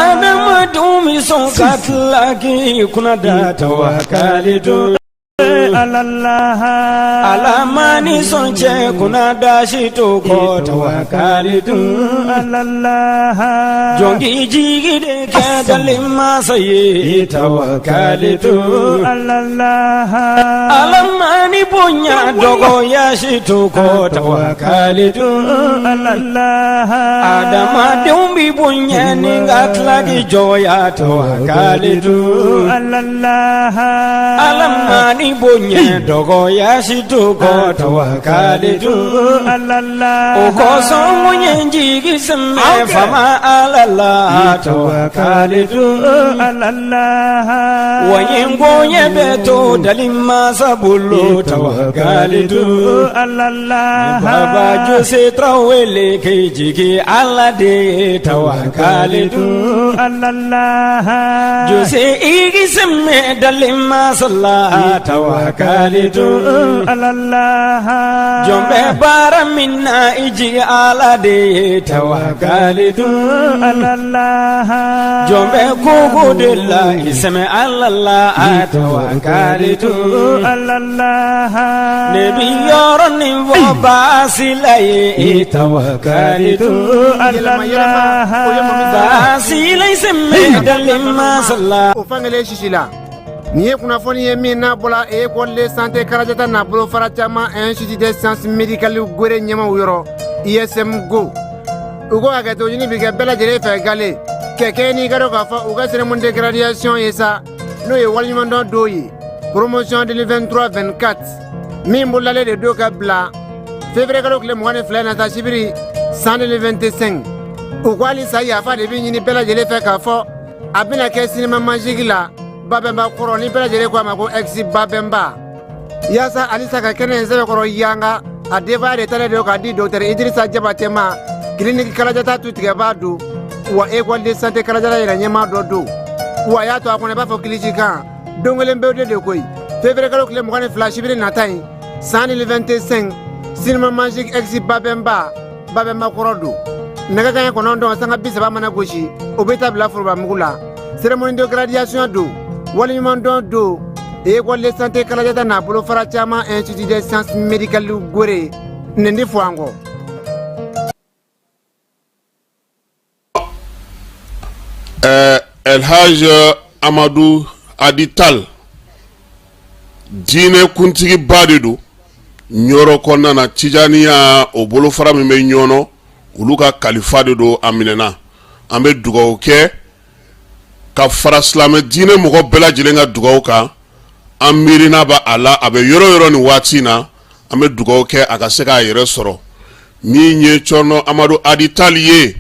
Adamadenw bɛ sɔn ka tila k'i kunna da tawakalitu Ala ma ni sɔn cɛ kunna da si to kɔ tawakalitu Jɔn k'i jigi de kɛ dalen masa ye tawakalitu Ala ma ni bonya dɔgɔya si to kɔ tawakalitu Adamadenw bɛ bonya ni ka tila k'i jɔya tawakalitu Ala ma ni bonya dɔgɔya si to kɔ tawakalitu O kosɔn n ye n jigi sɛmɛ faama Ala la tawakalitu Wa n ye n koɲɛ bɛɛ to dali masa bolo tawakalitu Baba Jose Tarawele k'i jigi Ala de ye tawakalitu Jose i k'i sɛmɛ dali masa la tawakalitu Jɔn bɛ baara min na i jigi Ala de ye tawakalitu Jɔn bɛ ko ko de la i sɛmɛ Ala la tawakalitu Ne bi yɔrɔ nin fɔ baasila ye tawakalitu baasila i sɛmɛ dali masa la. O fankelen sisi la nin ye kunnafoni ye min n'a bɔla école de santé Karajata n'a bolofara caman institut des sciences médicales Gore ɲɛmaw yɔrɔ ISM go u ko hakɛto ɲini bi kɛ bɛɛ lajɛlen fɛ gale kɛ kɛɲɛ n'i ka dɔn k'a fɔ u ka cérémonie de graduation ye sa n'o ye waleɲumandɔn don ye promotion 2023 24 min bololalen de don ka bila février kalo tile 22 nata sibiri san 2025 u ko halisa yafa de bɛ ɲini bɛɛ lajɛlen fɛ k'a fɔ a bɛna kɛ cinéma Magique la Babɛnba kɔrɔ ni bɛɛ lajɛlen ko a ma ko ex Babɛnba yaasa halisa ka kɛnɛ in sɛbɛkɔrɔ yanga a denbaya de talen don k'a di docteur Idirisa Jabate ma clinique Kalajata tutigɛbaa don wa école de santé Kalajata yɛrɛ ɲɛmaa dɔ don wa a y'a to a kɔnɔ i b'a fɔ kilisi kan don kelen pewu de koyi février kalo tile 22 sibiri nata in san 2025 cinéma Magique ex Babɛnba Babɛnba kɔrɔ don nɛgɛ kanɲɛ 9:30 mana gosi o bɛ taa bila forobamugu la cérémonie de graduation don waleɲumandɔn don école de santé Kalajata n'a bolofara caman institut des sciences médicales Gore nin di fɔ an kɔ. Elhaj Amadu Adi Tal diinɛ kuntigiba de don Ɲɔrɔ kɔnɔna na Tijaniya o bolofara min bɛ Ɲɔnɔ olu ka kalifa de don a minɛna an bɛ dugawu kɛ ka fara silamɛ diinɛ mɔgɔ bɛɛ lajɛlen ka dugawu kan an miirina bɛ a la a bɛ yɔrɔ yɔrɔ nin waati in na an bɛ dugawu kɛ a ka se k'a yɛrɛ sɔrɔ min ye Cɔrɔnɔ Amadu Adi Tal ye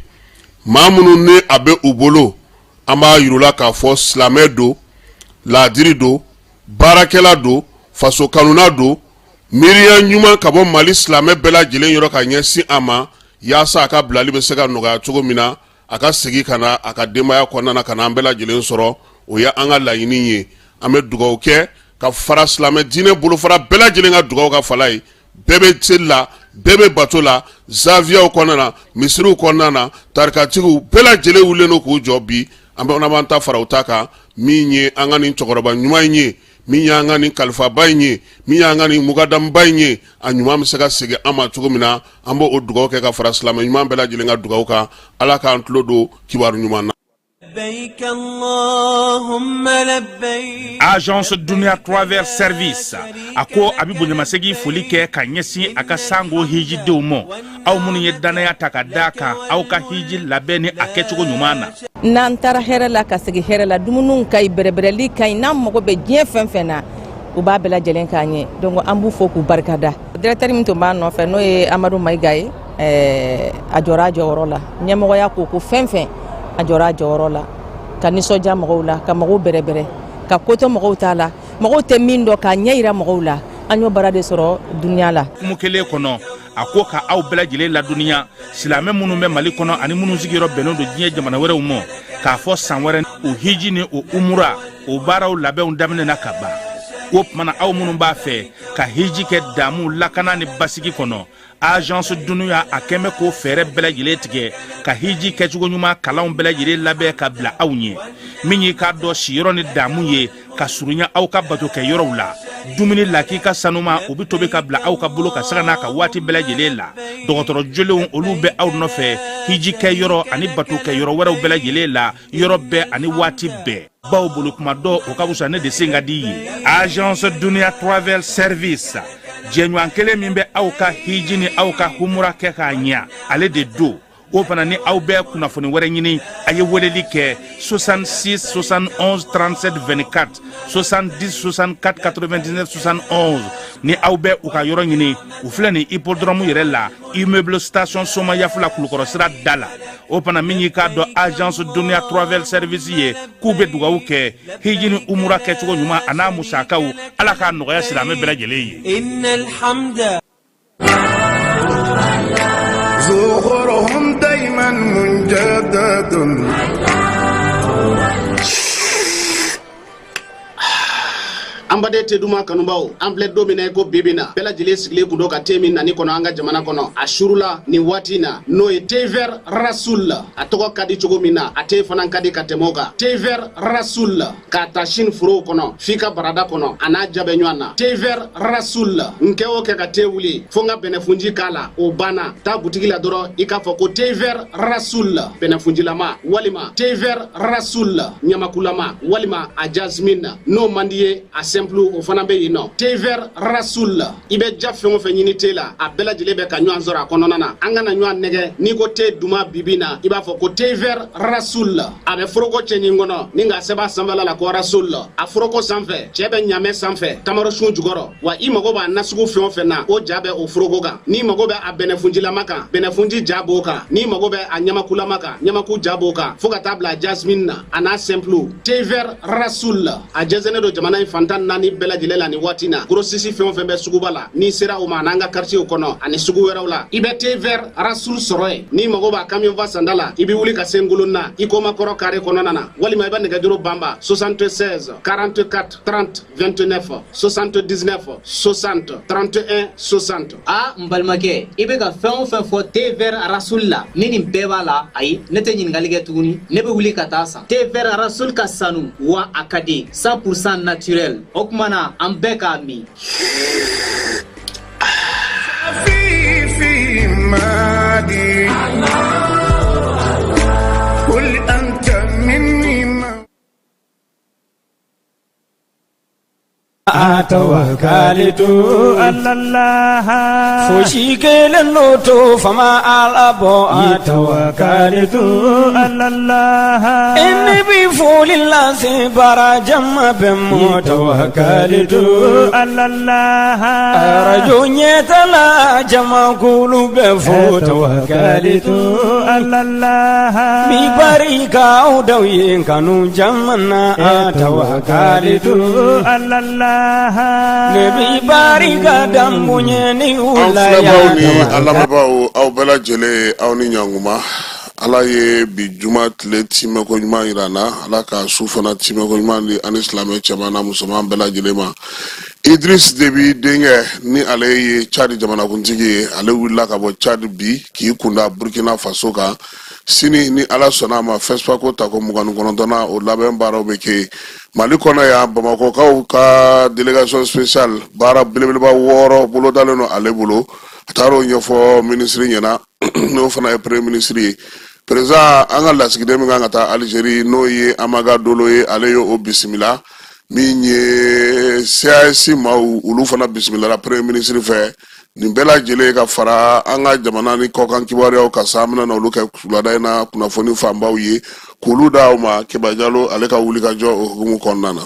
maa minnu ni a bɛ u bolo an b'a yir'u la k'a fɔ silamɛ don laadiri don baarakɛla don faso kanuna don miiriya ɲuman ka bɔ Mali silamɛ bɛɛ lajɛlen yɔrɔ ka ɲɛsin a ma yaasa a ka bilali bɛ se ka nɔgɔya cogo min na a ka segin ka na a ka denbaya kɔnɔna na ka na an bɛɛ lajɛlen sɔrɔ o ye an ka laɲini ye an bɛ dugawu kɛ ka fara silamɛ diinɛ bolofara bɛɛ lajɛlen ka dugawu kan fala ye bɛɛ bɛ seli la bɛɛ bɛ bato la zawiyaw kɔnɔna na misiriw kɔnɔna na tarikatigiw bɛɛ lajɛlen wulilen don k'u jɔ bi an bɛ b'an ta fara u ta kan min ye an ka nin cɛkɔrɔba ɲuman in ye min y'an ka nin kalifaba in ye min y'an ka nin mukadamuba in ye a ɲuman bɛ se ka segin an ma cogo min na an b'o dugawu kɛ ka fara silamɛ ɲuman bɛɛ lajɛlen ka dugawu kan ala k'an tulo don kibaru ɲuman na. Agence Dunia Travel Service a ko a bɛ bonyamasegin foli kɛ ka ɲɛsin a ka sango hijidenw ma aw minnu ye dannaya ta ka da kan aw ka hiji labɛn ni a kɛcogo ɲuman na. N'an taara hɛrɛ la ka segin hɛrɛ la dumuniw ka ɲi bɛrɛbɛrɛli ka ɲi n'an mago bɛ diɲɛ fɛn fɛn na u b'a bɛɛ lajɛlen k'an ye donc an b'u fo k'u barikada directeur min tun b'a nɔfɛ n'o ye Amadu Mayiga ye ɛɛ a jɔra a jɔyɔrɔ la ɲɛmɔgɔya ko ko fɛn fɛn a jɔra a jɔyɔrɔ la ka nisɔndiya mɔgɔw la ka mɔgɔw bɛrɛbɛrɛ ka ko to mɔgɔw ta la mɔgɔw tɛ min dɔn k'a ɲɛ yira mɔgɔw la an y'o baara de sɔrɔ dunuya la. Hukumu kelen kɔnɔ a ko ka aw bɛɛ lajɛlen ladɔnniya silamɛ minnu bɛ mali kɔnɔ ani minnu sigiyɔrɔ bɛnnen don diɲɛ jamana wɛrɛw ma k'a fɔ san wɛrɛ o hiji ni o umura o baaraw labɛnw daminɛna ka ban. O tuma na aw minnu b'a fɛ ka hiji kɛ damu lakana ni basigi kɔnɔ, agence Dunuya a kɛn bɛ k'o fɛɛrɛ bɛɛ lajɛlen tigɛ ka hiji kɛcogo ɲuman kalanw bɛɛ lajɛlen labɛn ka bila aw ɲɛ. Min y'i k'a dɔn siyɔrɔ ni damu ye ka surunya aw ka bato kɛ yɔrɔw la, dumuni lakika sanuma o bɛ tobi ka bila aw ka bolo ka sanga n'a ka waati bɛɛ lajɛlen la. Dɔgɔtɔrɔ jolenw olu bɛ aw nɔfɛ hiji kɛ yɔrɔ ani bato kɛ yɔrɔ wɛrɛw bɛɛ lajɛlen la, yɔrɔ bɛɛ ani waati bɛɛ. Baw bolo kuma dɔ o ka fisa ne de sen ka di ye. Agence Dunia Travel Service, jɛɲɔgɔn kelen min bɛ aw ka hiji ni aw ka humura kɛ k'a ɲa, ale de don. O fana ni aw bɛ kunnafoni wɛrɛ ɲini, a ye weleli kɛ 66 71 37 24, 70 64 99 71. Ni aw bɛ u ka yɔrɔ ɲini, u filɛ nin hippodrome yɛrɛ la, immeuble station Somayafula, Kulukɔrɔ sira da la. O fana min y'i k'a dɔn agence Dunia Travel Service ye, k'u bɛ dugawu kɛ hiji ni umura kɛcogo ɲuman a n'a musakaw, Ala k'a nɔgɔya silamɛ bɛɛ lajɛlen ye. An baden te duman kanubaw, an filɛ don min na i ko bi bi na, bɛɛ lajɛlen sigilen kun don ka te min nani kɔnɔ an ka jamana kɔnɔ a surula nin waati in na, n'o ye thé vert Rasoul. A tɔgɔ ka di cogo min na, a te fana ka di ka tɛmɛ o kan. Thé vert Rasoul, k'a ta Chine forow kɔnɔ f'i ka barada kɔnɔ, a n'a ja bɛ ɲɔgɔn na. Thé vert Rasoul, n kɛ o kɛ ka te wuli fo n ka bɛnɛfunji k'a la, o banna. Taa butigi la dɔrɔn i k'a fɔ ko thé vert Rasoul bɛnɛfunjilama, walima thé vert Rasoul ɲamakulama, walima a jasmine. N'o man di ye, a simple o fana bɛ yen nɔ. Thé vert Rasoul, i bɛ ja fɛn o fɛn ɲini te la, a bɛɛ lajɛlen bɛ ka ɲɔgɔn sɔrɔ a kɔnɔna na. An kana ɲɔgɔn nɛgɛ, n'i ko te duman bibi na, i b'a fɔ ko thé vert Rasoul. A bɛ foroko cɛɲi kɔnɔ ni k'a sɛbɛn a sanfɛla la ko Rasoul. A foroko sanfɛ, cɛ bɛ ɲamɛ sanfɛ tamarosun jukɔrɔ. Wa i mago b'a nasugu fɛn o fɛn na, o ja bɛ o foroko kan. N'i mago bɛ a bɛnɛfunjilama kan, bɛnɛfunji ja b'o kan. N'i mago bɛ a ɲamakulama kan, ɲamaku ja b'o kan, fo ka taa bila jasmine na a n'a simple. Thé vert Rasoul, a jɛnsɛnnen don jamana in fan 14 bɛɛ lajɛlen la nin waati na. Grossiste fɛn o fɛn bɛ suguba la, n'i sera o ma, an'an ka quartier kɔnɔ ani sugu wɛrɛw la, i bɛ thé vert Rasoul sɔrɔ yen. N'i mago b'a camion fa sanda la, i bɛ wuli ka se Ngolonna Ikoma kɔrɔ carré kɔnɔna na, walima i bɛ nɛgɛjuru banba 76 44 30 29, 79 60 31 60. A n balimakɛ, i bɛ ka fɛn o fɛn fɔ thé vert Rasoul la, ni nin bɛɛ b'a la, ayi, ne tɛ ɲininkali kɛ tuguni, ne bɛ wuli ka taa san. Thé vert Rasoul ka sanu wa a ka di, 100% naturel. O tuma na an bɛɛ k'a min. Tawakalitu alallah, fosi kelen n'o to fama Ala bɔ. Tawakalitu alallah, ne bɛ foli lase bara jama bɛɛ ma. Tawakalitu alallah, arajo ɲɛtala jamakulu bɛ fo. Tawakalitu alallah, bi barika daw ye kanu jamana. Tawakalitu alallah, ne bi barika da bonya ni An filɛbaaw ni an lamɛnbaaw, aw bɛɛ lajɛlen, aw ni ɲankuma. Ala ye bi juma tile timɛko ɲuman yira an na. Ala ka su fana timɛko ɲuman di ani silamɛ cɛman n'a musoman bɛɛ lajɛlen ma. Idris Debi denkɛ, ni ale ye Chad jamanakuntigi ye, ale wulila ka bɔ Chad bi k'i kunda Burkina Faso kan. Sini, ni Ala sɔnna a ma, FESPACO tako 29nan, o labɛn baaraw bɛ kɛ Mali kɔnɔ yan. Bamakɔkaw ka délégation spéciale, baara belebeleba 6 bolodalen don ale bolo. A taara o ɲɛfɔ minisiri ɲɛna, n'o fana ye premier ministre ye. Président, an ka lasigiden min kan ka taa Algérie, n'o ye Amaga Dolo ye, ale ye o bisimila. Min ye CAS maaw, olu fana bisimilara premier ministre fɛ. Nin bɛɛ lajɛlen ka fara an ka jamana ni kɔkan kibaruyaw ka sa, an bɛna olu kɛ wulada in na kunnafoni fanbaw ye k'olu d'aw ma. Keba Jalo, ale ka wulikajɔ o hukumu kɔnɔna na.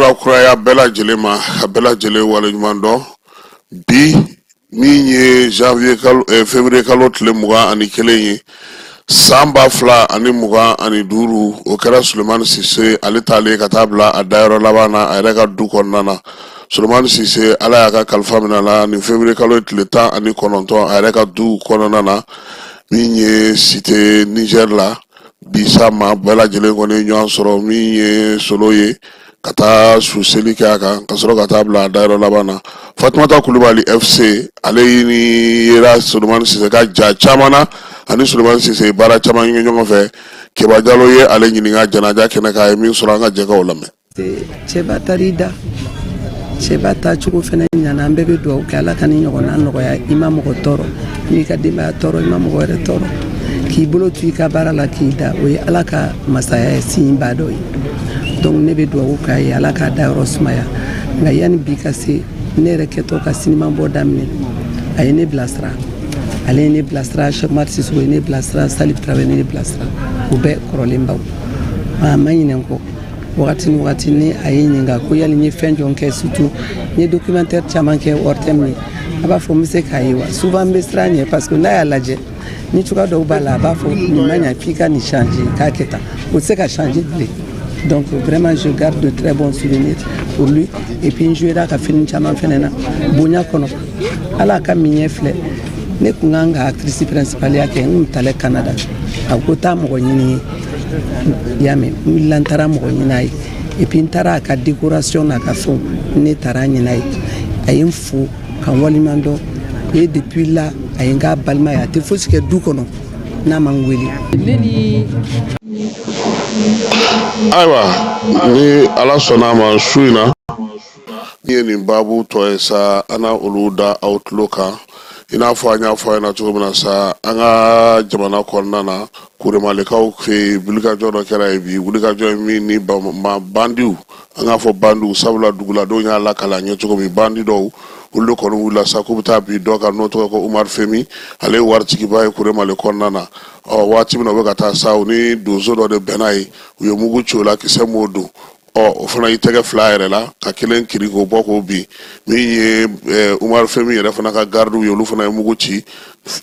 kurakuraya bɛɛ lajɛlen ma, ka bɛɛ lajɛlen waleɲuman dɔn. Bi min ye janvier kalo, février kalo tile 21 ye, san 2025, o kɛra Sulemani Sise ale taalen ka taa bila a dayɔrɔ laban na a yɛrɛ ka du kɔnɔna na. Sulemani Sise, Ala y'a ka kalifa minɛ a la nin février kalo tile 19 a yɛrɛ ka du kɔnɔna na, min ye cité Niger la. Bi sa, maa bɛɛ lajɛlen kɔni ye ɲɔgɔn sɔrɔ min ye solo ye ka taa su seli kɛ a kan, ka sɔrɔ ka taa bila a dayɔrɔ laban na. Fatumata Kulubali FC, ale ni yera Solomani Sise ka ja caman na, ani Solomani Sise ye baara caman kɛ ɲɔgɔn fɛ. Keba Jalo ye ale ɲininka janaja kɛnɛ kan, a ye min sɔrɔ, an ka jɛ k'o lamɛn. Cɛba taar'i da, cɛba taacogo fana ɲana. An bɛɛ bɛ dugawu kɛ, Ala ka ni ɲɔgɔnna nɔgɔya. I ma mɔgɔ tɔɔrɔ, i m'i ka denbaya tɔɔrɔ, i ma mɔgɔ wɛrɛ tɔɔrɔ. K'i bolo to i ka baara la k'i da, o ye Ala ka masaya ye, siɲiba dɔ ye. Donc ne bɛ dugawu k'a ye, Ala k'a dayɔrɔ sumaya. Nka yanni bi ka se, ne yɛrɛ kɛtɔ ka sinima bɔ daminɛ, a ye ne bilasira, ale ye ne bilasira, Cheick Oumar Sissoko ye ne bilasira, Salif Traoré ye ne bilasira, o bɛɛ kɔrɔlenbaw. A ma ɲinɛ n kɔ. Wagati ni wagati ni a ye ɲininka ko yali n ye fɛn jɔn kɛ, surtout n ye documentaire caman kɛ ORTM ye, a b'a fɔ n bɛ se k'a ye wa. Souvent n bɛ siran ɲɛ, parce que n'a y'a lajɛ ni cogoya dɔw b'a la, a b'a fɔ nin ma ɲa, f'i ka nin changer, k'a kɛ tan, o tɛ se ka changer bilen. Donc vraiment, je garde de très bons souvenirs pour lui. Et puis n jouera ka film caman fɛnɛ na bonya kɔnɔ. Ala ka min ɲɛ filɛ, ne kun kan ka actrice principale ya kɛ, n kun talɛ Canada, a ko taa mɔgɔ ɲini ye. I y'a mɛn, n wulila, n taara mɔgɔ ɲini a ye. Et puis n taara a ka décoration n'a ka fɛnw, ne taara ɲini a ye, a ye n fo ka n waleɲuman dɔn. Et depuis là, a ye n k'a balima ye, a tɛ fosi kɛ du kɔnɔ n'a ma n wele. Ne ni Ayiwa, ni Ala sɔnna a ma, su in na, ni ye nin baabu tɔ ye sa, an na olu da aw tulo kan. I n'a fɔ an y'a fɔ a ɲɛna cogo min na sa, an ka jamana kɔnɔna na, Kuremalikaw fɛ yen, wulikajɔ dɔ kɛra yen bi, wulikajɔ ye min ni bandiw, an k'a fɔ bandiw, sabula duguladenw y'a lakala an ye cogo min, bandi dɔw olu de kɔni wulila sa k'u bɛ taa bin dɔ kan, n'o tɔgɔ ko Umar Femi, ale ye waritigiba ye Kuremale kɔnɔna na. Ɔ, waati min na u bɛ ka taa sa, u ni donso dɔ de bɛnna ye, u ye mugu ci o la, kisɛ m'o don. Ɔ, o fana y'i tɛgɛ fila yɛrɛ la ka kelen kiri k'o bɔ k'o bin. Min ye Umar Femi yɛrɛ fana ka garidiw ye, olu fana ye mugu ci.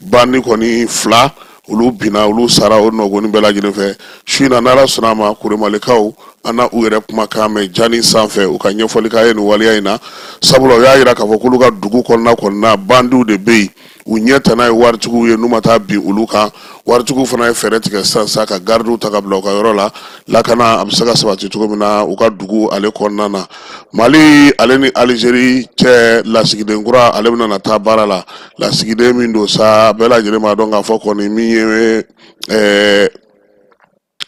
Bandi kɔni fila, olu binna, olu sara o nɔgɔni bɛɛ lajɛlen fɛ. Su in na, n'Ala sɔnna a ma, Kuremalikaw, an na u yɛrɛ kumakan mɛn jani sanfɛ, u ka ɲɛfɔli k'a ye nin waleya in na, sabula u y'a yira k'a fɔ k'olu ka dugu kɔnɔna bandiw de bɛ yen, u ɲɛ tana ye waritigiw ye, n'u ma taa bin olu kan. Waritigiw fana ye fɛɛrɛ tigɛ sisan sa ka garidiw ta ka bila u ka yɔrɔ la, lakana a bɛ se ka sabati cogo min na u ka dugu ale kɔnɔna na. Mali ale ni Alizeri cɛ, lasigiden kura ale bɛna na taa baara la. Lasigiden min don sa, bɛɛ lajɛlen b'a dɔn k'a fɔ kɔni min ye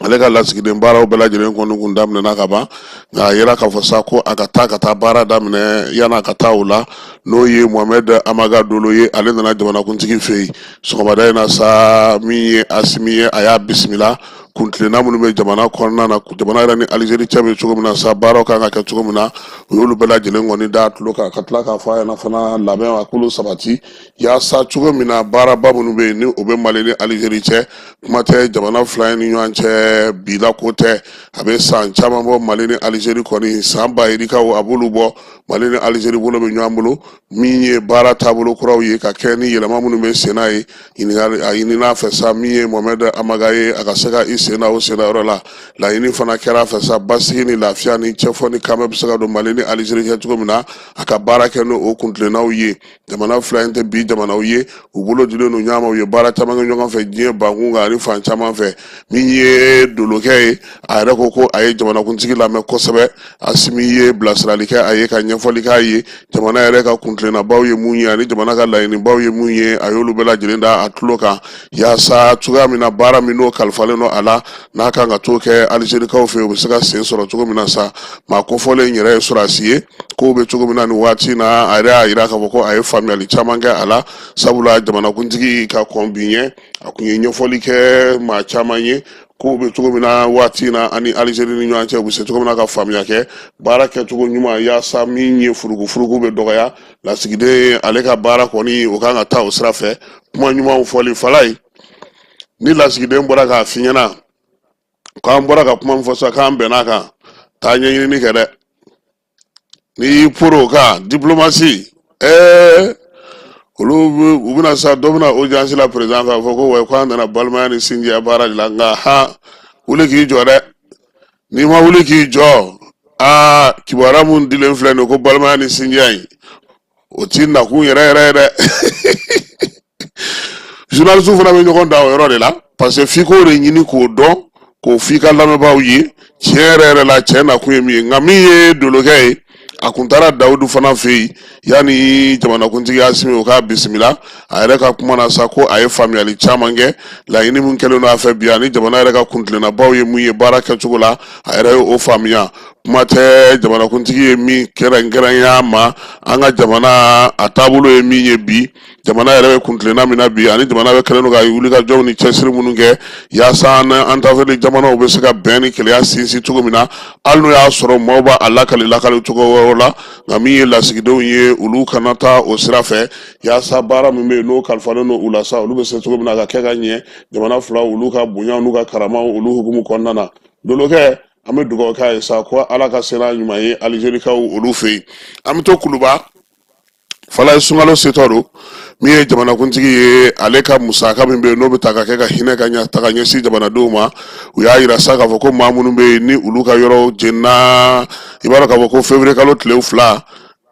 ale ka lasigiden baaraw bɛɛ lajɛlen kɔni kun daminɛna ka ban, nka a yira k'a fɔ sa ko a ka taa ka taa baara daminɛ yan'a ka taa o la, n'o ye Mohamed Amaga Dolo ye. Ale nana jamanakuntigi fɛ yen sɔgɔmada in na sa, min ye Asimi ye, a y'a bisimila. Kuntilenna minnu bɛ jamana kɔnɔna na, jamana yɛrɛ ni Alizeri cɛ bɛ cogo min na sa, baaraw kan ka kɛ cogo min na, u y'olu bɛɛ lajɛlen kɔni da tulo kan, ka tila k'a fɔ a ɲɛna fana labɛn a k'olu sabati yaasa cogo min na baaraba minnu bɛ yen ni o bɛ Mali ni Alizeri cɛ. Kuma tɛ jamana fila in ni ɲɔgɔn cɛ bi la ko tɛ, a bɛ san caman bɔ. Mali ni Alizeri kɔni, san ba yirikaw a b'olu bɔ, Mali ni Alizeri bolo bɛ ɲɔgɔn bolo. Min ye baara taabolo kuraw ye ka kɛ ni yɛlɛma minnu bɛ senna ye, ɲininkali a ɲinina fɛ sa, min ye Mohamed Amaga ye, a ka se ka i sen da o sen da yɔrɔ la. Laɲini fana kɛra a fɛ sa, basigi ni lafiya ni cɛfɔ ni kanbɛn bɛ se ka don Mali ni Alizeri cɛ cogo min na, a ka baara kɛ n'o kuntilennaw ye. Jamana fila in tɛ bi jamanaw ye, u bolo dilen don ɲɔgɔn ma, u ye baara caman kɛ ɲɔgɔn fɛ diɲɛ bankun kan ani fan caman fɛ. Min ye Dolokɛ ye, a yɛrɛ ko ko a ye jamanakuntigi lamɛn kosɛbɛ. Asimi ye bilasirali kɛ a ye, ka ɲɛfɔli k'a ye jamana yɛrɛ ka kuntilennabaw ye mun ye ani jamana ka laɲinibaw ye mun ye. A y'olu bɛɛ lajɛlen da a tulo kan, yaasa cogoya min na baara min n'o kalifalen don a la, n'a kan ka t'o kɛ Alizerikaw fɛ, u bɛ se ka sen sɔrɔ cogo min na sa. Maa kofɔlen yɛrɛ ye sɔrɔdasi ye, kow bɛ cogo min na nin waati na, a yɛrɛ y'a jira k'a fɔ ko a ye faamuyali caman kɛ a la, sabula jamanakuntigi ka kɔn bi ɲɛ, a kun ye ɲɛfɔli kɛ maa caman ye kow bɛ cogo min na waati na ani Alizeri ni ɲɔgɔn cɛ, u bɛ se cogo min na ka faamuya kɛ, baara kɛcogo ɲuman, yaasa min ye furugufurugu bɛ dɔgɔya. Lasigiden ale ka baara kɔni, o kan ka taa o sira fɛ, kuma ɲumanw fɔli fala ye. Ni lasigiden bɔra k'a f'i ɲɛna k'an bɔra ka kuma min fɔ sisan, k'an bɛn'a kan, taa ɲɛɲinini kɛ dɛ. N'i y'i poro o kan diplomatie, ɛɛ olu u bɛna sa, dɔ bɛna audience la président fɛ, a fɔ ko wa k'an nana balimaya ni sinjiya baara de la. Nka ha, wuli k'i jɔ dɛ! N'i ma wuli k'i jɔ, aa kibaruya mun dilen filɛ nin ye ko balimaya ni sinjiya in, o t'i nakun yɛrɛ yɛrɛ ye dɛ. Journaliste fana bɛ ɲɔgɔn da o yɔrɔ de la, parce que f'i k'o de ɲini k'o dɔn, k'o f'i ka lamɛnbaaw ye tiɲɛ yɛrɛ yɛrɛ la, cɛ nakun ye min ye. Nka min ye dolokɛ ye, a kun taara Dawudu fana fɛ yen yanni jamanakuntigi Asimi o k'a bisimila. A yɛrɛ ka kuma na sa, ko a ye faamuyali caman kɛ laɲini min kɛlen don a fɛ bi, ani jamana yɛrɛ ka kuntilennabaw ye mun ye baara kɛcogo la, a yɛrɛ ye o faamuya. Kuma tɛ jamanakuntigi ye min kɛrɛnkɛrɛnya ma, an ka jamana a taabolo ye min ye bi, jamana yɛrɛ bɛ kuntilenna min na bi, ani jamana bɛ kɛlen don ka wulikajɔw ni cɛsiri minnu kɛ yaasa an tafɛli jamanaw bɛ se ka bɛn ni kelenya sinsin cogo min na, hali n'o y'a sɔrɔ maaw b'a lakali lakali cogo wɛrɛw la. Nka min ye lasigidenw ye, olu kana taa o sira fɛ, yaasa baara min bɛ yen n'o kalifalen don u la sa, olu bɛ se cogo min na ka kɛ ka ɲɛ jamana fila olu ka bonya n'u ka karamaw olu hukumu kɔnɔna na. Dolokɛ, an bɛ dugawu k'a ye sa ko Ala ka se n'a ɲuman ye Alizerikaw olu fɛ yen. An bɛ to Kuluba fala ye, sunkalo setɔ don. Min ye jamanakuntigi ye, ale ka musaka min bɛ yen n'o bɛ ta ka kɛ ka hinɛ ka ɲɛ ta ka ɲɛsin jamanadenw ma, u y'a yira sa k'a fɔ ko maa minnu bɛ yen ni olu ka yɔrɔ jenina, i b'a dɔn k'a fɔ ko février kalo tile 2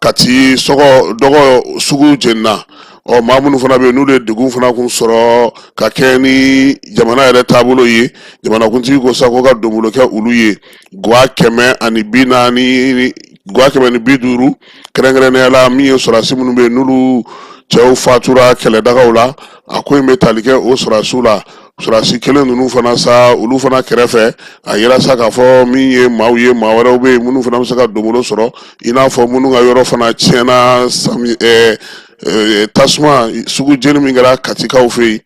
Kati sɔgɔ dɔgɔ sugu jenina. Ɔ maa minnu fana bɛ yen n'olu ye degun fana kun sɔrɔ ka kɛ ni jamana yɛrɛ taabolo ye, jamanakuntigi ko sa ko ka donbolo kɛ olu ye gwa 140, gwa 150, kɛrɛnkɛrɛnnenya la min ye sɔrɔdasi minnu bɛ yen n'olu cɛw fatura kɛlɛdagaw la. A ko in bɛ tali kɛ o sɔrɔdasiw la, sɔrɔdasi kelen ninnu fana sa, olu fana kɛrɛfɛ, a yira sa k'a fɔ min ye maaw ye, maa wɛrɛw bɛ yen minnu fana bɛ se ka donbolo sɔrɔ, i n'a fɔ minnu ka yɔrɔ fana tiɲɛna sami tasuma sugu jeni min kɛra Katikaw fɛ yen,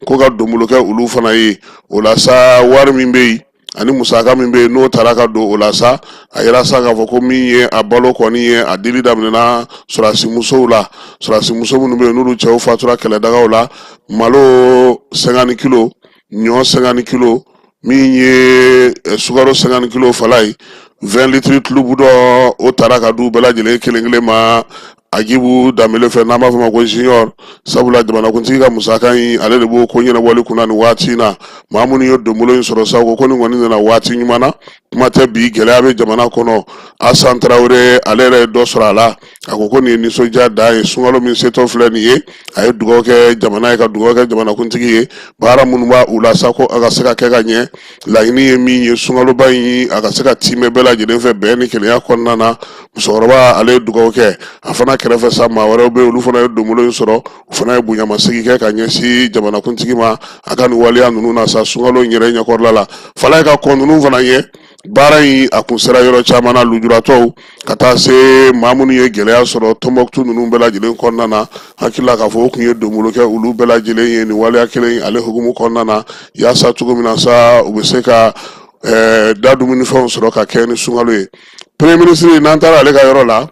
ko ka donbolo kɛ olu fana ye. O la sa, wari min bɛ yen ani musaka min bɛ yen n'o taara ka don o la sa, a yira sa k'a fɔ ko min ye a balo kɔni ye, a dili daminɛna sɔrɔdasi musow la, sɔrɔdasi muso minnu bɛ yen n'olu cɛw fatura kɛlɛdagaw la, malo 50 kilo, ɲɔ 50 kilo, min ye sukaro 50 kilo fala ye, 20 litres tulubudɔ, o taara ka d'u bɛɛ lajɛlen kelen kelen ma Agibu Danbele fɛ, n'an b'a fɔ ma ko Junior. Sabula jamanakuntigi ka musaka in, ale de b'o ko ɲɛnabɔli kunna nin waati in na. Maa minnu ye donbolo in sɔrɔ sa, ko ko nin kɔni nana waati ɲuman na, kuma tɛ bi gɛlɛya bɛ jamana kɔnɔ. Asan Tarawele, ale yɛrɛ ye dɔ sɔrɔ a la. A ko ko nin ye nisɔndiya dan ye, sunkalo min setɔ filɛ nin ye. A ye dugawu kɛ jamana ye, ka dugawu kɛ jamanakuntigi ye, baara minnu b'a u la sa, ko a ka se ka kɛ ka ɲɛ. Laɲini ye min ye, sunkaloba in a ka se ka tiimɛ bɛɛ lajɛlen fɛ bɛn ni kelenya kɔnɔna na. Musokɔrɔba, ale ye dugawu kɛ. A fana kɛrɛfɛ sa, maa wɛrɛw bɛ yen, olu fana ye donbolo in sɔrɔ, u fana ye bonyamasegin kɛ ka ɲɛsin jamanakuntigi ma a ka nin waleya ninnu na sa, sunkalo in yɛrɛ ɲɛkɔrɔla la. Fala ye ka kɔn ninnu fana ɲɛ, baara in a kun sera yɔrɔ caman na, lujuratɔw ka taa se maa minnu ye gɛlɛya sɔrɔ Tɔnbɔkutu ninnu bɛɛ lajɛlen kɔnɔna na. Hakili la k'a fɔ o kun ye donbolo kɛ olu bɛɛ lajɛlen ye nin waleya kelen ale hukumu kɔnɔna na, yaasa cogo min na sa, u bɛ se ka da dumunifɛnw sɔrɔ ka kɛ ni sunkalo ye. Premier ministre, n'an taara ale ka yɔrɔ la,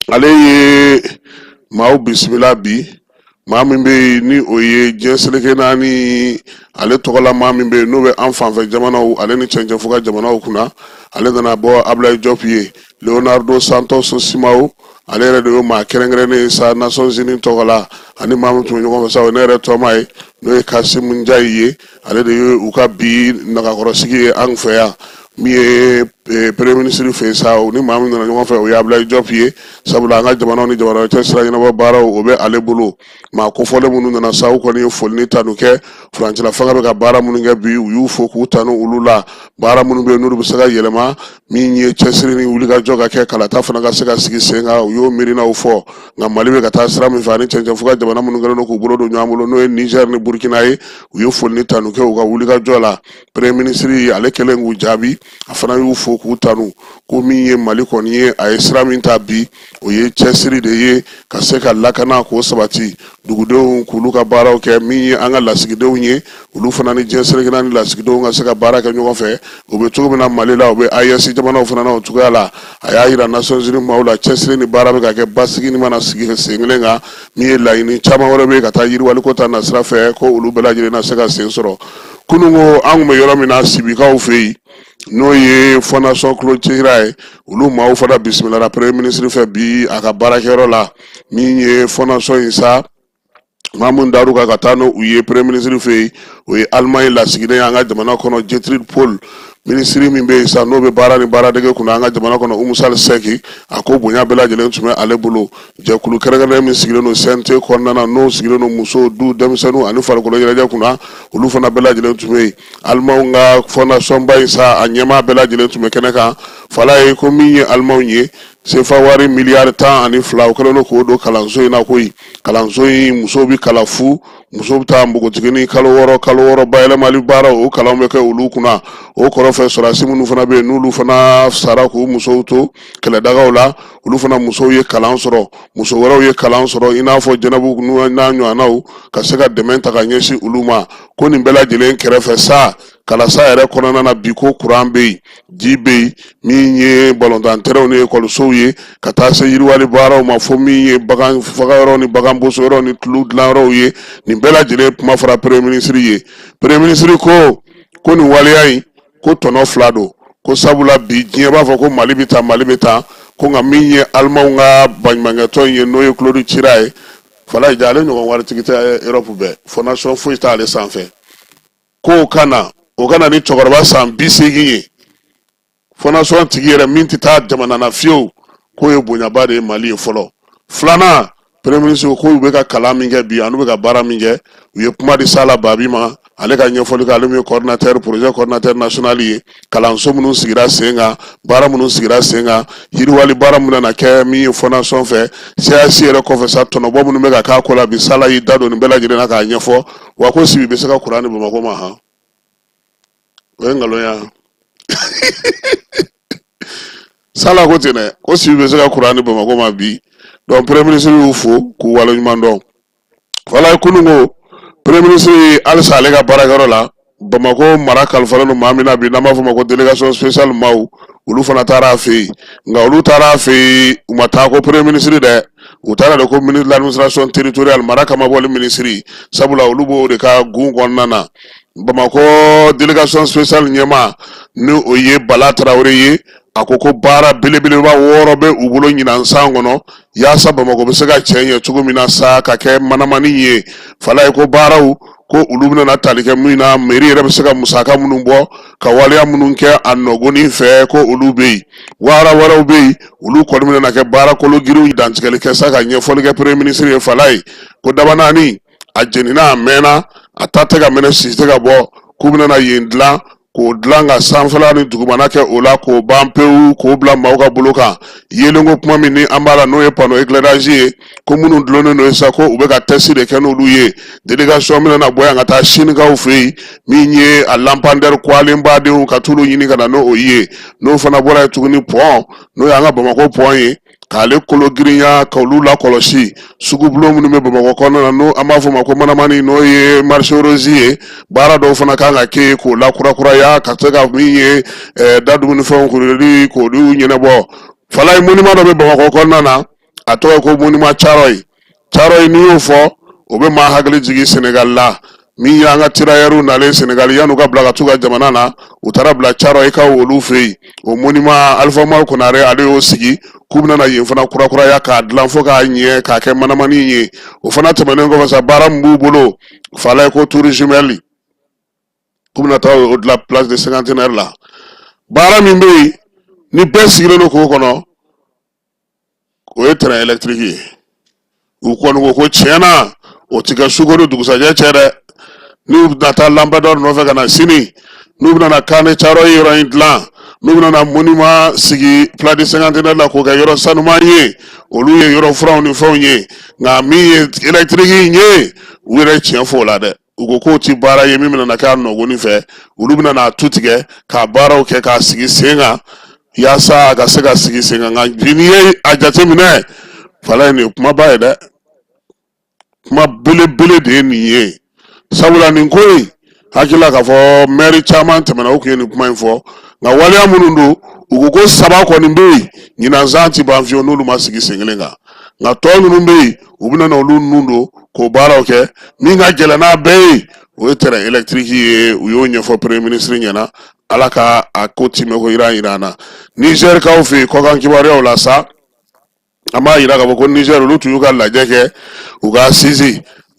ale ye maaw bisimila bi. Maa min bɛ yen ni o ye diɲɛ seleke naani ale tɔgɔla maa min bɛ yen n'o bɛ an fanfɛ jamanaw ale ni cɛncɛnfuga jamanaw kunna, ale nana bɔ Ablaye Diop ye. Leonardo Santos Simao, ale yɛrɛ de ye maa kɛrɛnkɛrɛnnen ye sa Nations Unies tɔgɔ la, ani maa min tun bɛ ɲɔgɔn fɛ sa, o ye ne yɛrɛ tɔma ye, n'o ye Kasimu Njayi ye. Ale de ye u ka bi nagakɔrɔsigi ye an fɛ yan. Min ye premier ministre fɛ sa, o ni maa min nana ɲɔgɔn fɛ, o ye Ablaye Diop ye. Sabula an ka jamanaw ni jamana cɛ sira ɲɛnabɔ baaraw, o bɛ ale bolo. Maa kofɔlen minnu nana sa, u kɔni ye foli ni tanu kɛ. Furancɛla fanga bɛ ka baara minnu kɛ bi, u y'u fo k'u tanu olu la. Baara minnu bɛ yen n'olu bɛ se ka yɛlɛma, min ye cɛsiri ni wulikajɔ ka kɛ, kalata fana ka se ka sigi sen kan, u y'o miirinaw fɔ. Nka Mali bɛ ka taa sira min fɛ, ani cɛncɛnfuga jamana minnu kɛlen don k'u bolo don ɲɔgɔn bolo, n'o ye Niger ni Burkina ye, u ye foli ni tanu kɛ u ka wulikajɔ la. Premier ministre, ale kɛlen k'u jaabi, a fana y'u fo k'u tanu, ko min ye Mali kɔni ye, a ye sira min ta bi, o ye cɛsiri de ye ka se ka lakana k'o sabati, dugudenw k'olu ka baaraw kɛ, min ye an ka lasigidenw ye, olu fana ni diɲɛ seleke naani lasigidenw ka se ka baara kɛ ɲɔgɔn fɛ. O bɛ cogo min na Mali la, o bɛ AES jamanaw fana na o cogoya la. A y'a yira Nations Unies maaw la, cɛsiri ni baara bɛ ka kɛ, basigi ni mana sigi sen kelen kan, min ye laɲini caman wɛrɛ bɛ yen ka taa yiriwaliko ta nasira fɛ, ko olu bɛɛ lajɛlen na se ka sen sɔrɔ. Kunun ko an tun bɛ yɔrɔ min na, Sibikaw fɛ yen. N'o ye fondation Claude Chira ye, olu maaw fana bisimilara premier ministre fɛ bi a ka baarakɛyɔrɔ la. Min ye fondation in sa, maa min dar'u kan ka taa n'u ye premier ministre fɛ yen, o ye Allemagne lasigiden ye an ka jamana kɔnɔ, Gertrud Pohl. Minisiri min bɛ yen sa, n'o bɛ baara ni baaradege kunna an ka jamana kɔnɔ, Oumou Sall Seck, a ko bonya bɛɛ lajɛlen tun bɛ ale bolo. Jɛkulu kɛrɛnkɛrɛnnen min sigilen don CNT kɔnɔna na, n'o sigilen don musow, du, denmisɛnninw ani farikolo ɲɛnajɛ kunna, olu fana bɛɛ lajɛlen tun bɛ yen. Alimanw ka fondation ba in sa, a ɲɛmaa bɛɛ lajɛlen tun bɛ kɛnɛ kan. Falaye ko min ye alimanw ye, sefa wari miliyari 12, o kɛlen don k'o don kalanso in na koyi. Kalanso in, musow bɛ kalan fu, musow bɛ taa npogotigini kalo 6 kalo 6, bayɛlɛmali baara, o kalanw bɛ kɛ olu kunna. O kɔrɔfɛ, sɔrɔdasi minnu fana bɛ yen, n'olu fana sara k'u musow to kɛlɛdagaw la, olu fana musow ye kalan sɔrɔ, muso wɛrɛw ye kalan sɔrɔ, i n'a fɔ jɛnɛbu n'a ɲɔgɔnnaw, ka se ka dɛmɛ ta ka ɲɛsin olu ma. Ko nin bɛɛ lajɛlen kɛrɛfɛ sa, kalasa yɛrɛ kɔnɔna na bi, ko kuran bɛ yen, ji bɛ yen, min ye balontan tɛrɛnw ni ekɔlisow ye, ka taa se yiriwali baaraw ma, fo min ye bagan fagayɔrɔ ni bagan bosoyɔrɔ ni tulu dilanyɔrɔw ye. Nin bɛɛ lajɛlen kuma fɔra premier ministre ye. Premier ministre ko nin waleya in, ko tɔnɔ fila don, ko sabula bi diɲɛ b'a fɔ ko Mali bɛ tan, Mali bɛ tan, ko nka min ye alimanw ka baɲumankɛtɔn ye, n'o ye Claude Chira ye, Falaye ja, ale ɲɔgɔn waritigi tɛ Europe bɛɛ, fondation foyi t'ale sanfɛ, k'o ka na, o ka na ni cɛkɔrɔba san 80 ye, fondation tigi yɛrɛ min tɛ taa jamana na fiyewu, k'o ye bonyaba de ye Mali ye fɔlɔ. Filanan, premier ministre ko u bɛ ka kalan min kɛ bi ani u bɛ ka baara min kɛ, u ye kuma di Sala Babi ma, ale ka ɲɛfɔli kɛ, ale min ye coordinateur, projet coordinateur national ye, kalanso minnu sigira sen kan, baara minnu sigira sen kan, yiriwali baara minnu nana kɛ min ye fondation fɛ, CAC yɛrɛ kɔfɛ sa, tɔnɔbɔ minnu bɛ ka k'a ko la bi, Sala y'i da don nin bɛɛ lajɛlen na k'a ɲɛfɔ. Wa ko Sibi bɛ se ka kuran di Bamakɔ ma han, o ye nkalon ye. Sala ko ten dɛ, ko Sibi bɛ se ka kuran di Bamakɔ ma bi. Donc premier ministre y'u fo k'u waleɲuman dɔn. Wala kunun ko premier ministre halisa ale ka baarakɛyɔrɔ la, Bamakɔ mara kalifalen don maa min na bi, n'an b'a fɔ o ma ko délégation spéciale maaw, olu fana taara a fɛ yen. Nka olu taara a fɛ yen, u ma taa ko premier ministre dɛ, u taara de ko ministre de l'administration territoriale, mara kamabɔli minisiri, sabula olu b'o de ka gun kɔnɔna na. Bamakɔ délégation spéciale ɲɛmaa, ni o ye Bala Tarawele ye, a ko baara belebeleba 6 bɛ u bolo ɲinan san kɔnɔ, yaasa Bamakɔ bɛ se ka cɛ ɲɛ cogo min na sa, ka kɛ manamani ye. Falaye ko baaraw ko olu bɛna tali kɛ min na, mairie yɛrɛ bɛ se ka musaka minnu bɔ ka waleya minnu kɛ a nɔgɔnin fɛ, ko olu bɛ yen. Baara wɛrɛw bɛ yen, olu kɔni bɛna kɛ baara kolo girinw dantigɛli kɛ sa, ka ɲɛfɔli kɛ premier ministre ye. Falaye ko Dabanaani a jenina, a mɛnna, a ta tɛ ka mɛnɛ, sisi tɛ ka bɔ, k'u bɛna yen dilan, k'o dilan ka sanfɛla ni dugumana kɛ o la, k'o ban pewu, k'o bila maaw ka bolo kan. Yeelenko kuma min ni an b'a la, n'o ye panneau éclairage ye, ko minnu dulonnen don sa, ko u bɛ ka test de kɛ n'olu ye. Délégation bɛna na bɔ yan ka taa Sinikaw fɛ yen, min ye a lampadaire kuwalenba denw, ka t'olu ɲini ka na n'o ye. N'o fana bɔra yen tuguni, pont, n'o y'an ka Bamakɔ pont ye, k'ale kolo girinya, k'olu lakɔlɔsi. Sugubulon minnu bɛ Bamakɔ kɔnɔna na, n'o an b'a fɔ o ma ko manamani, n'o ye marché rose ye, baara dɔw fana kan ka kɛ yen k'o lakurakuraya, ka se ka min ye da dumunifɛnw kuruli, k'olu ɲɛnabɔ. Falaye, monument dɔ bɛ Bamakɔ kɔnɔna na, a tɔgɔ ye ko monument Thiaroye. Thiaroye, n'i y'o fɔ, o bɛ maa hakili jigin Senegal la. Min y'an ka tirailleurs nalen Senegal, yan'u ka bila ka t'u ka jamana na, u taara bila Thiaroye kaw olu fɛ yen. O monument, Alpha Umaru Konare, ale y'o sigi, k'u bɛna na yen fana kurakuraya, k'a dilan fo k'a ɲɛ, k'a kɛ manamani ye. O fana tɛmɛnen kɔfɛ sa, baara min b'u bolo, Falaye ko tour jumelle, k'u bɛna taa o dilan place de cinquantenaire la. Baara min bɛ yen ni bɛɛ sigilen don k'o kɔnɔ, o ye train électrique ye. U kɔni ko ko tiɲɛ na, o ti kɛ suko ni dugusajɛ cɛ dɛ. N'u bɛna taa lampadaire nɔfɛ ka na sini, n'u bɛna na camp de Thiaroye yɔrɔ in dilan, n'u bɛna na monument sigi place du cinquantenaire la k'o kɛ yɔrɔ sanuman ye, olu ye yɔrɔ furanw ni fɛnw ye. Nka min ye électrique in ye, u yɛrɛ tiɲɛ fɔ o la dɛ. U ko k'o ti baara ye min bɛna na kɛ a nɔgɔnin fɛ. Olu bɛna n'a tu tigɛ k'a baaraw kɛ k'a sigi sen kan, yaasa a ka se ka sigi sen kan. Nka bi, n'i ye a jateminɛ, Falaye, nin ye kumaba ye dɛ, kuma belebele de ye nin ye, sabula nin ko in, hakili la k'a fɔ mɛri caman tɛmɛna, u tun ye nin kuma in fɔ. Nka waleya minnu don, u ko ko saba kɔni bɛ yen, ɲinan san ti ban fiyewu n'olu ma sigi sen kelen kan. Nka tɔ ninnu bɛ yen, u bɛna na olu nun don k'o baaraw kɛ. Min ka gɛlɛn n'a bɛɛ ye, o ye train électrique ye. U y'o ɲɛfɔ premier ministre ɲɛna. Ala ka a ko timɛko yira an na. Nizɛrikaw fɛ yen, kɔkan kibaruyaw la sa, an b'a yira k'a fɔ ko Niger, olu tun y'u ka lajɛ kɛ, u ka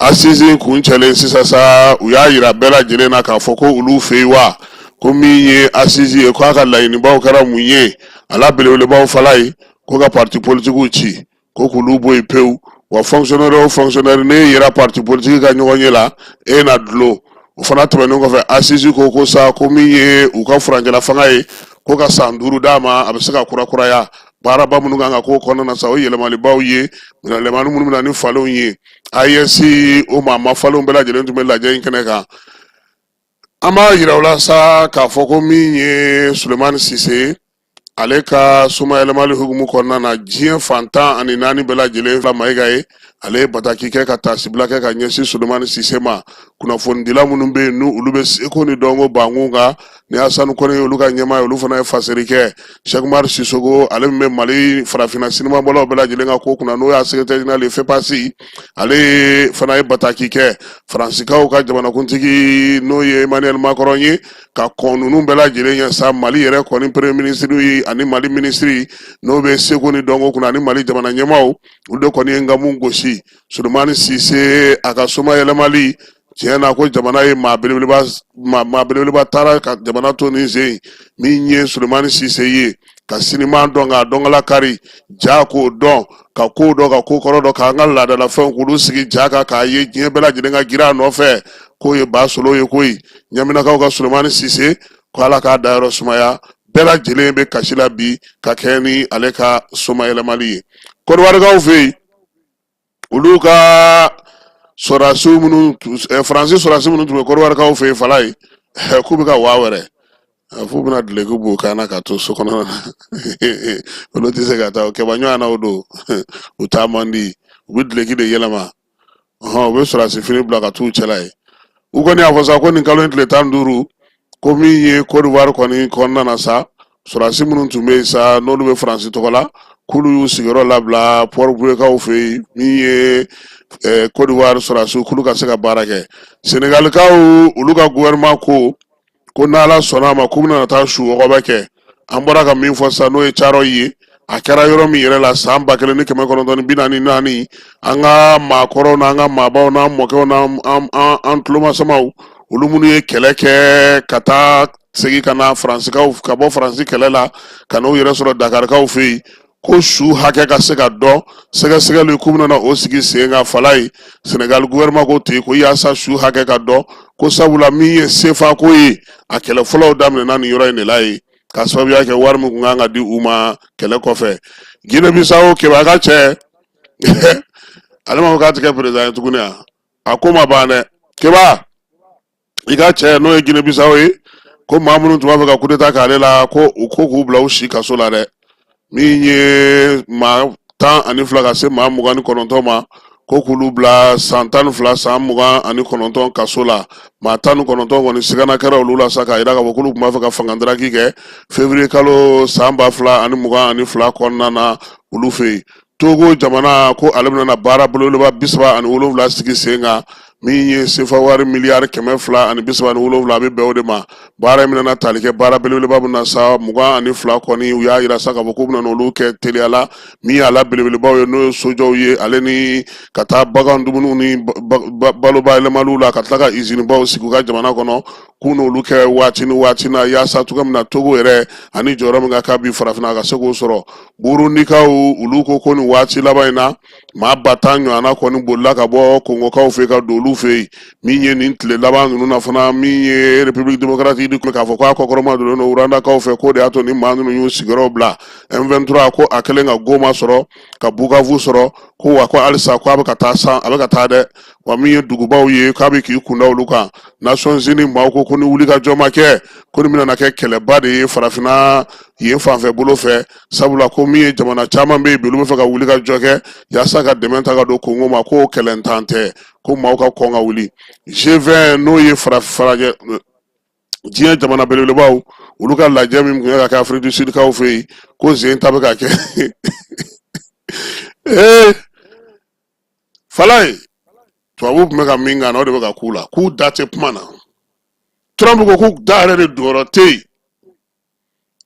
assise kuncɛlen sisan sa, u y'a yira bɛɛ lajɛlen na k'a fɔ ko olu fɛ yen wa, ko min ye assise ye, k'a ka laɲinibaw kɛra mun ye? A la belebelebaw fala ye ko ka parti politikiw ci, ko k'olu bɔ yen pewu, wa fonctionnaire o fonctionnaire n'e yera parti politique ka ɲɔgɔn ye la, e na dulon. O fana tɛmɛnen kɔfɛ, assise ko sa, ko min ye u ka furancɛla fanga ye, ko ka san 5 d'a ma, a bɛ se ka kurakuraya. Baaraba minnu kan ka k'o kɔnɔna na sa, o yɛlɛmalibaw ye, yɛlɛmani minnu bɛ na ni falenw ye. AES, o maa ma falenw bɛɛ lajɛlen tun bɛ lajɛ in kɛnɛ kan. An b'a yira u la sa k'a fɔ ko min ye Sulemani Sise, ale ka somayɛlɛmali hukumu kɔnɔna na, diɲɛ fan 14 bɛɛ lajɛlen fila Mayiga ye, ale ye bataki kɛ ka taasibila kɛ ka ɲɛsin Sulemani Sise ma. Kunnafonidila minnu bɛ yen, n'u olu bɛ seko ni dɔnko bankun kan, ni Asani Kɔnɛ ye olu ka ɲɛmaa ye, olu fana ye faseri kɛ. Cheikh Umar Sisoko, ale min bɛ Mali farafinna sinimabɔlaw bɛɛ lajɛlen ka ko kunna, n'o y'a secrétaire général ye FEPACI, ale fana ye bataki kɛ. Faransikaw ka jamanakuntigi, n'o ye Emmanuel Macron ye, ka kɔn ninnu bɛɛ lajɛlen ɲɛ sa, Mali yɛrɛ kɔni premier ministre ye ani Mali minisiri n'o bɛ seko ni dɔnko kunna ani Mali jamana ɲɛmaaw, olu de kɔni ye nkamu gosi Sulemani Sise a ka somayɛlɛmali. Tiɲɛ na, ko jamana ye maa belebeleba, maa belebeleba taara ka jamana to nin sen. Min ye Sulemani Sise ye, ka sinima dɔn, k'a dɔnkala kari ja, k'o dɔn, ka ko dɔn, ka ko kɔrɔ dɔn, k'an ka laadalafɛnw k'olu sigi ja kan, k'a ye diɲɛ bɛɛ lajɛlen ka girin a nɔfɛ, k'o ye ba solo ye koyi. Ɲaminakaw ka Sulemani Sise, ko Ala k'a dayɔrɔ sumaya. Bɛɛ lajɛlen bɛ kasi la bi ka kɛ ni ale ka somayɛlɛmali ye. Kɔdiwarikaw fɛ yen, olu ka sɔrɔdasiw minnu, Faransi sɔrɔdasi minnu tun bɛ Kɔdiwarikaw fɛ yen, fala ye k'u bɛ ka waa wɛrɛ f'u bɛna duloki b'u kan na ka to so kɔnɔ na, olu tɛ se ka taa o kɛba ɲɔgɔn na. O don u taa man di, u bɛ duloki de yɛlɛma, ɔhɔn, u bɛ sɔrɔdasi fini bila ka t'u cɛla ye. U kɔni y'a fɔ sa ko nin kalo in tile 15, ko min ye Côte d'Ivoire kɔni kɔnɔna na sa, sɔrɔdasi minnu tun bɛ yen sa, n'olu bɛ Faransi tɔgɔ la, k'olu y'u sigiyɔrɔ labila Port-Bouëkaw fɛ yen. Min ye Côte d'Ivoire sɔrɔdasiw, k'olu ka se ka baara kɛ. Senegalikaw, olu ka gouvernement ko n'Ala sɔnna a ma, k'u bɛna taa su wɔgɔbɛ kɛ. An bɔra ka min fɔ sisan, n'o ye Caro ye, a kɛra yɔrɔ min yɛrɛ la san 1944, an ka maakɔrɔw n'an ka maabaw n'an mɔkɛw n'an an tulomasamaw, olu minnu ye kɛlɛ kɛ ka taa segin ka na Faransikaw, ka bɔ Faransi kɛlɛ la ka n'u yɛrɛ sɔrɔ Dakarikaw fɛ yen, ko su hakɛ ka se ka dɔn, sɛgɛsɛgɛli k'u bɛna o sigi sen kan. Fala ye, Senegal gouvernement ko ten ko yaasa su hakɛ ka dɔn, ko sabula min ye sefa ko ye, a kɛlɛ fɔlɔw daminɛna nin yɔrɔ in de la yen, ka sababuya kɛ wari min tun kan ka di u ma kɛlɛ kɔfɛ. Guinée Bissau, Keba ka cɛ, ale ma ko k'a tɛ kɛ président ye tuguni. A ko ma ban dɛ. Keba i ka cɛ, n'o ye Guinée Bissau ye, ko maa minnu tun b'a fɛ ka coup d'état k'ale la, ko u ko k'u bila u si kaso la dɛ. Min ye maa 12 ka se maa 29 ma, ko k'olu bila san 12, san 29 kaso la. Maa 19 kɔni, sigana kɛra olu la sa, k'a jira k'a fɔ k'olu tun b'a fɛ ka fangadaraki kɛ février kalo san 2022 kɔnɔna na olu fɛ yen. Togo jamana ko ale bɛna baara belebeleba 37 sigi sen kan, min ye sefa wari miliyari 237, a bɛ bɛn o de ma. Baara in bɛna tali kɛ baara belebeleba min na sa, 22 kɔni, u y'a jira sa k'a fɔ k'u bɛna olu kɛ teliya la. Min y'a la belebelebaw ye, n'o ye sojɔw ye, ale ni ka taa bagan dumuniw ni balo bayɛlɛmaliw la, ka tila ka izinibaw sigi u ka jamana kɔnɔ, k'u n'olu kɛ waati ni waati na, yaasa cogo min na Togo yɛrɛ ani jɔyɔrɔ min ka kan bi farafinna, a ka se k'o sɔrɔ. Burundikaw, olu ko nin waati laban in na, maa 10 000 ɲɔgɔnna kɔni bolila ka bɔ Kongokaw fɛ ka don olu fɛ yen. Min ye nin tile laban ninnu na fana, min ye République démocratique du k'a fɔ k'a kɔkɔrɔma donnen don Rwandakaw fɛ, k'o de y'a to ni maa ninnu y'u sigiyɔrɔ bila. M23 ko a kɛlen ka Goma sɔrɔ, ka Bukavu sɔrɔ, ko wa ko halisa ko a bɛ ka taa san, a bɛ ka taa dɛ. Wa min ye dugubaw ye, k'a bɛ k'i kunda olu kan. Nations Unies maaw ko ni wulikajɔ ma kɛ, ko nin bɛna kɛ kɛlɛba de ye farafinna yen fanfɛ bolo fɛ, sabula ko min ye jamana caman bɛ yen bi, olu bɛ fɛ ka wulikajɔ kɛ yaasa ka dɛmɛ ta ka don Kongo ma, k'o kɛlɛntan tɛ, ko maaw ka kɔn ka wuli. G20, n'o ye farajɛ diɲɛ jamana belebelebaw, olu ka lajɛ min tun ye ka kɛ Afrique du Sud kaw fɛ yen, ko zen ta bɛ ka kɛ ee falaye, tubabu tun bɛ ka min kan na, o de bɛ ka k'u la, k'u da tɛ kuma na. Trump ko k'u da yɛrɛ de donyɔrɔ tɛ yen.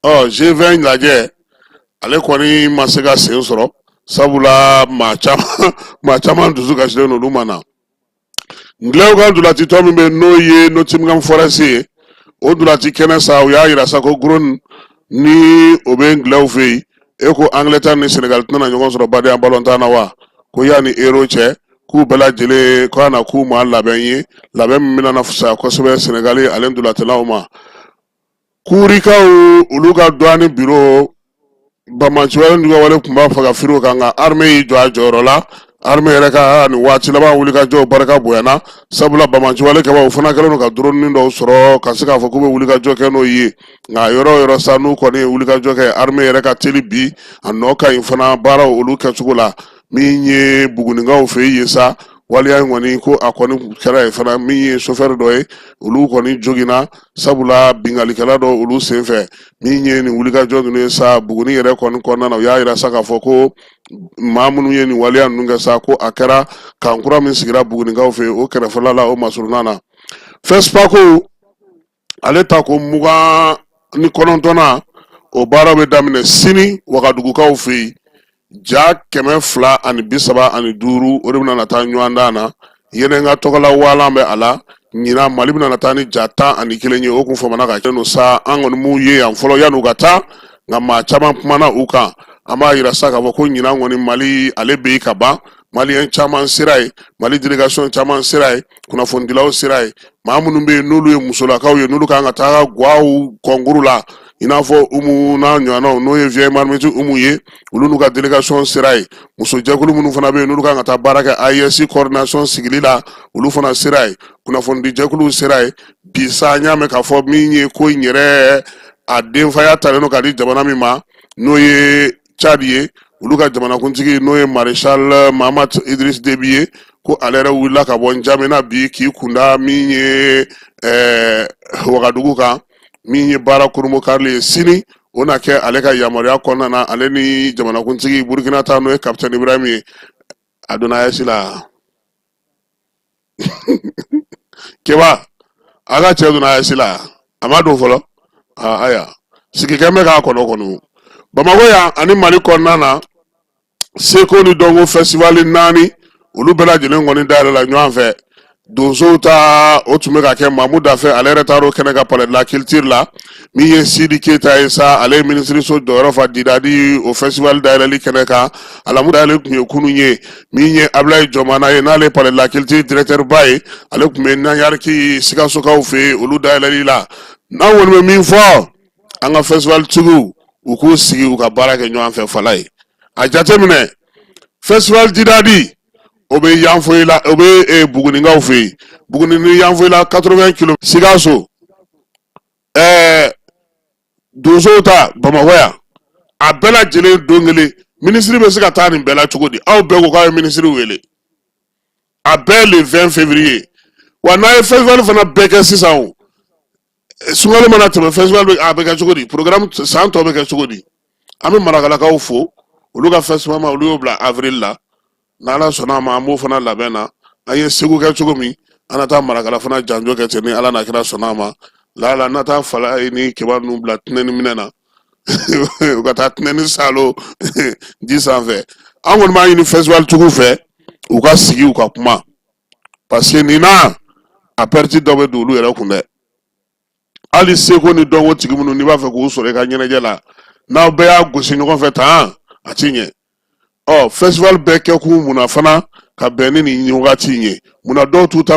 Ɔ, G20 lajɛ, ale kɔni ma se ka sen sɔrɔ, sabula maa caman dusu kasilen don, olu ma na. Ngilɛw ka ntolacitɔn min bɛ, n'o ye Nottingham Forest ye, o ntolaci kɛnɛ sa, u y'a yira sa ko drone ni o bɛ ngilɛw fɛ yen. E ko Angleterre ni Sénégal tɛna ɲɔgɔn sɔrɔ badenya balontan na wa? Ko yanni Euro cɛ, k'u bɛɛ lajɛlen ko a na k'u ma labɛn ye, labɛn min bɛna na fisaya kosɛbɛ Sénégal ale ntolatilaw ma. Kurikaw, olu ka douane bureau, banbaanciwale juguwale tun b'a fɛ ka firi o kan, nka armée y'i jɔ a jɔyɔrɔ la. Armée yɛrɛ ka nin waati laban wulikajɔw barika bonyana, sabula banbaanciwale kɛbaw fana kɛlen don ka drone dɔw sɔrɔ ka se k'a fɔ k'u bɛ wulikajɔ kɛ n'o ye. Nka yɔrɔ o yɔrɔ sa, n'u kɔni ye wulikajɔ kɛ, armée yɛrɛ ka teli bi, a nɔ ka ɲi fana baaraw olu kɛcogo la. Min ye Bugunikaw fɛ yen sa, waleya in kɔni, ko a kɔni kɛra yen fana. Min ye sofɛri dɔ ye, olu kɔni joginna, sabula binkalikɛla dɔ olu senfɛ. Min ye nin wulikajɔ ninnu ye sa, Buguni yɛrɛ kɔni kɔnɔna na, u y'a yira sa k'a fɔ ko maa minnu ye nin waleya ninnu kɛ sa, ko a kɛra kan kura min sigira Bugunikaw fɛ yen, o kɛrɛfɛla la, o masurunna na. FESPACO, ale ta ko 29nan, o baara bɛ daminɛ sini Wagadugukaw fɛ yen. Ja 235, o de bɛna na taa ɲɔgɔn dan na. Yennenga tɔgɔla walan bɛ a la. Ɲinan, Mali bɛna na taa ni ja 11 ye. O kun famana ka kɛ sa, an kɔni m'u ye yan fɔlɔ yan'u ka taa, nka maa caman kumana u kan. An b'a yira sa k'a fɔ ko ɲinan kɔni, Mali ale bɛ yen ka ban. Maliyɛn caman sera yen, Mali délégation caman sera yen, kunnafonidilaw sera yen. Maa minnu bɛ yen, n'olu ye musolakaw ye, n'olu kan ka taa gwaw concours la, i n'a fɔ Umu n'a ɲɔgɔnnaw, n'o ye Vieille Marmite Umu ye, olu n'u ka délégation sera yen. Musojɛkulu minnu fana bɛ yen, n'olu kan ka taa baara kɛ AES coordination sigili la, olu fana sera yen. Kunnafonidijɛkuluw sera yen. Bi sa, an y'a mɛn k'a fɔ min ye ko in yɛrɛ, a denfaya talen don ka di jamana min ma, n'o ye Tchad ye, olu ka jamanakuntigi, n'o ye Maréchal Mahamat Idriss Déby ye, ko ale yɛrɛ wulila ka bɔ N'Djamena bi k'i kunda min ye Wagadugu kan. Min ye baara kurunbonkarili ye sini, o na kɛ ale ka yamaruya kɔnɔna na, ale ni jamanakuntigi Burukina ta, n'o ye Capitaine Ibrahim ye. A donna AES la. Keba, a ka cɛ donna AES la, a ma don fɔlɔ. Ayiwa, sigikɛ bɛ k'a kɔnɔ kɔni Bamakɔ yan ani Mali kɔnɔna na. Seko ni dɔnko festival naani, olu bɛɛ lajɛlen kɔni dayɛlɛla ɲɔgɔn fɛ. Donsow ta, o tun bɛ ka kɛ Mamu Dafɛ, ale yɛrɛ taar'o kɛnɛ kan Palais de la Culture la. Min ye Sidi Keyita ye sa, ale ye minisiriso jɔyɔrɔ fa Didadi, o festival dayɛlɛli kɛnɛ kan. Alamu dayɛlɛli tun ye kunun ye. Min ye Abulayi Jɔmana ye, n'ale ye Palais de la Culture directeur ba ye, ale tun bɛ Nayariki Sikasokaw fɛ yen, olu dayɛlɛli la. N'an kɔni bɛ min fɔ an ka festival tigiw, u k'u sigi, u ka baara kɛ ɲɔgɔn fɛ. Fala ye a jateminɛ, festival Didadi, o bɛ Yanfoyila, o bɛ Bugunikaw fɛ yen. Buguni ni Yanfoyila, 80 kilo. Sikaso, donsow ta Bamakɔ yan, a bɛɛ lajɛlen don kelen. Minisiri bɛ se ka taa nin bɛɛ la cogo di? Aw bɛɛ ko k'aw ye minisiri wele. A bɛɛ le 20 février. Wa n'a ye festival fana bɛɛ kɛ sisan, o sunkalo mana tɛmɛ, festival bɛ, a bɛ kɛ cogo di? Programme san tɔ bɛ kɛ cogo di? An bɛ Marakalakaw fo, olu ka festival ma, olu y'o bila avril la. N'Ala sɔnna a ma, an b'o fana labɛn na. An ye Segu kɛ cogo min, an na taa Marakala fana janjo kɛ ten, ni Ala n'a kira sɔnna a ma. Lala na taa fala ni keba ninnu bila tɛnɛni minɛ na, u ka taa tɛnɛni salo ji sanfɛ. An kɔni b'a ɲini festival tigiw fɛ, u ka sigi, u ka kuma, parce que nin na, a perte dɔ bɛ don olu yɛrɛ kun dɛ. Hali seko ni dɔnko tigi minnu, n'i b'a fɛ k'u sɔrɔ i ka ɲɛnajɛ la, n'aw bɛɛ y'a gosi ɲɔgɔn fɛ tan, a ti ɲɛ. Ɔ, festival bɛɛ kɛ kun munna fana ka bɛn ni nin wagati in ye? Munna dɔw t'u ta